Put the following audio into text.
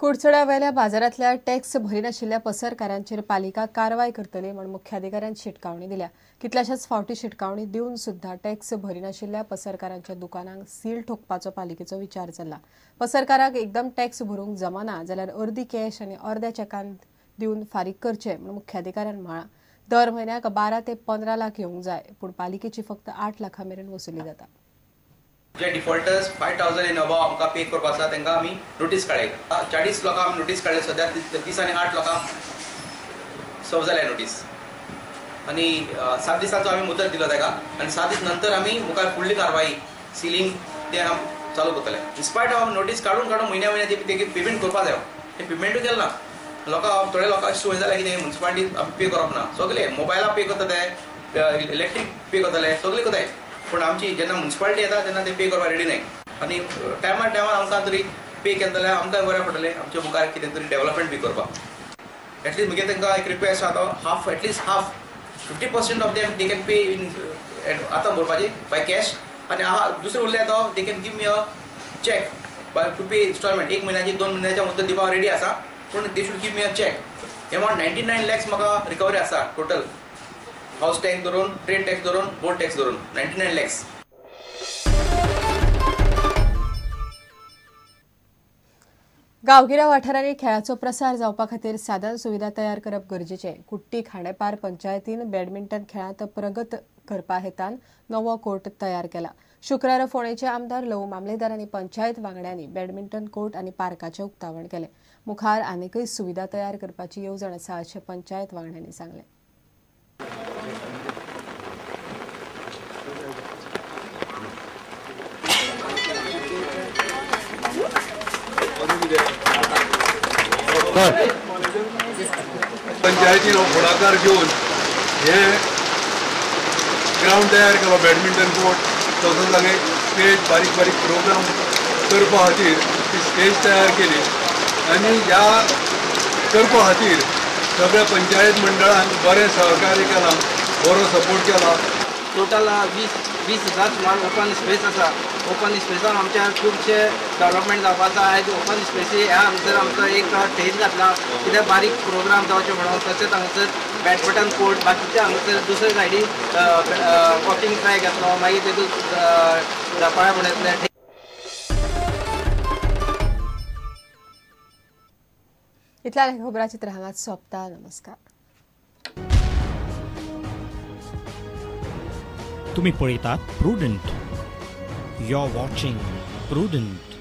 कुडचड्यावेल्या बाजारांतल्या tax भरिनाशिल्ल्या पसरकारांचेर पालिका कारवाय करतली म्हूण मुख्याधिकाऱ्यान शिटकावणी दिल्या. कितल्याशाच फावटी शिटकावणी दिवन सुद्धा टॅक्स भरिनाशिल्ल्या पसरकारांच्या दुकानांक सील ठोकपाचो पालिकेचो विचार चल्ला. पसरकाराक एकदम टॅक्स भरूंक जमना जाल्यार अर्दी कॅश आनी अर्द्या चॅकान दिवन फारीक करचे म्हूण मुख्याधिकाऱ्यान म्हळां. दर म्हयन्याक 12 ते 15 लाख येवंक जाय, पूण पालिकेची फक्त 8 लाखां मेरेन वसुली जाता. जे डिफॉल्टर्स 5,000 एन अबाव आमकां पे करपा आसा तांकां आमी नोटीस काडले. 40 लोकांक आमी नोटीस काडले. सद्या 30 आनी 8 लोकांक सर्व जाल्या नोटीस आनी 7 दिसांचो आमी मुदत दिलो ताका आनी 7 दीस नंतर आमी मुखार फुडली कारवाई सिलींग ते आमी चालू करतले. इन्स्पायट ऑफ नोटीस काडून काडून म्हयन्या म्हयन्या ते पेमेंट करपा जाय, ते पेमेंटूय केलें ना. लोकां थोडे लोकांक संवय जाल्या कितें म्युनिसिपालिटी आमी पे करप ना, सगळे मोबायला पे करता, ते इलेक्ट्रीक पे करतले, सगळे करताय, पूण आमची जेन्ना म्युनिसिपालिटी येता तेन्ना ते पे करपाक रेडी नाय. आनी टायमार टायमार आमकां तरी पे केलें जाल्यार आमकां बरें पडटलें, आमच्या मुखार कितें तरी डेवलपमेंट बी करपाक. एटलीस्ट मुगे तांकां एक रिक्वेस्ट आसा, half at least half 50% of them they can pay in आतां भरपाची बाय कॅश आनी दुसरे उरले तो they can give me a cheque by to pay installment. 1 म्हयन्याची 2 म्हयन्याच्या मुदत दिवपाक रेडी आसा, पूण they should give me a cheque. Amount 99 lakhs म्हाका रिकवरी आसा टोटल, हाऊस टॅक्स धरून, ट्रेड टॅक्स धरून, बोर्ड टॅक्स धरून 99 लॅक्स. गांवगिऱ्या वाठारांनी खेळाचो प्रसार जावपा खातीर साधन सुविधा तयार करप गरजेचें. कुट्टी खांडेपार पंचायतीन बॅडमिंटन खेळांत प्रगत करपा हेतान नवो कोर्ट तयार केला. शुक्रारा फोंडेचे आमदार लवू मामलेदार आनी पंचायत वांगड्यांनी बॅडमिंटन कोर्ट आनी पार्काचें उक्तावण केलें. मुखार आनीकय सुविधा तयार करपाची येवजण आसा अशें पंचायत वांगड्यांनी सांगलें. पंचायतीन हो फुडाकार घेवन हे ग्रावंड तयार केलो, बॅडमिंटन कोर्ट, तसोच हांगा स्टेज, बारीक बारीक प्रोग्राम करपा खातीर ती स्टेज तयार केली आनी ह्या करपा खातीर सगळ्या पंचायत मंडळान बरें सहकार्य केलां, बरो सपोर्ट केला. टोटल 20,000 सुमार ओपन स्पेस आसा. ओपन स्पेसान आमच्या खुबशे डेवलपमेंट जावपा आसा. आयज ओपन स्पेसी ह्या हांगसर आमचो एक स्टेज घातला, कित्याक बारीक प्रोग्राम जावचे म्हणून. तशेंच हांगसर बॅडमिंटन कोर्ट, बाकीचे हांगसर दुसरे सायडीन वॉकिंग ट्रॅक येतलो, मागीर तेतून झपाळे म्हण येतले. इतल्या खबराचित्र हांगाच सोंपता. नमस्कार. तुम्ही पळयतात प्रुडंट. You're watching Prudent.